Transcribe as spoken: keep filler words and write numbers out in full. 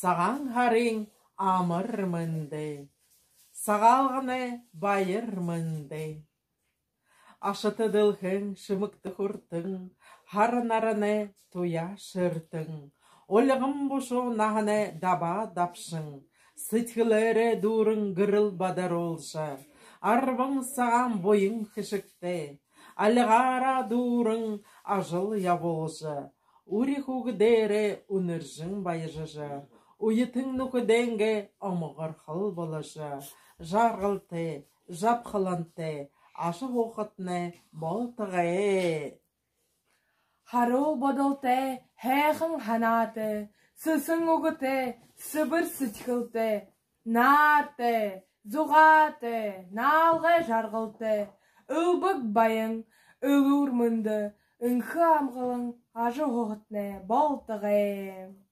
Сагаан һарын амар мэндэ! Сагаалганай баяр мэндэ! Ашата дэлхэйн шэмэгтэ хүртэн, һара наранай туяа шэртэн, ульган бушуу наһанай дабаа дабшан, сэдьхэлээрээ дүүрэн гэрэл бадаруулжа, арбан сагаан буян хэшэгтэй, альгаараа дүүрэн ажал ябуулжа, үри хүүгэдээрээ үнэржэн баяжажа, үетэн нүхэдэйнгээ омогорхол боложо, жаргалтай, жабхалантай ажаһуухатнай болтогой. Һаруул бодолтой, һайхан һанаатай, сэсэн үгэтэй, сэбэр сэдьхэлтэй, наартай, зугаатай, наалгай жаргалтай, элбэг баян, элүүр мэндэ, энхэ амгалан ажаһуухатнай болтогой.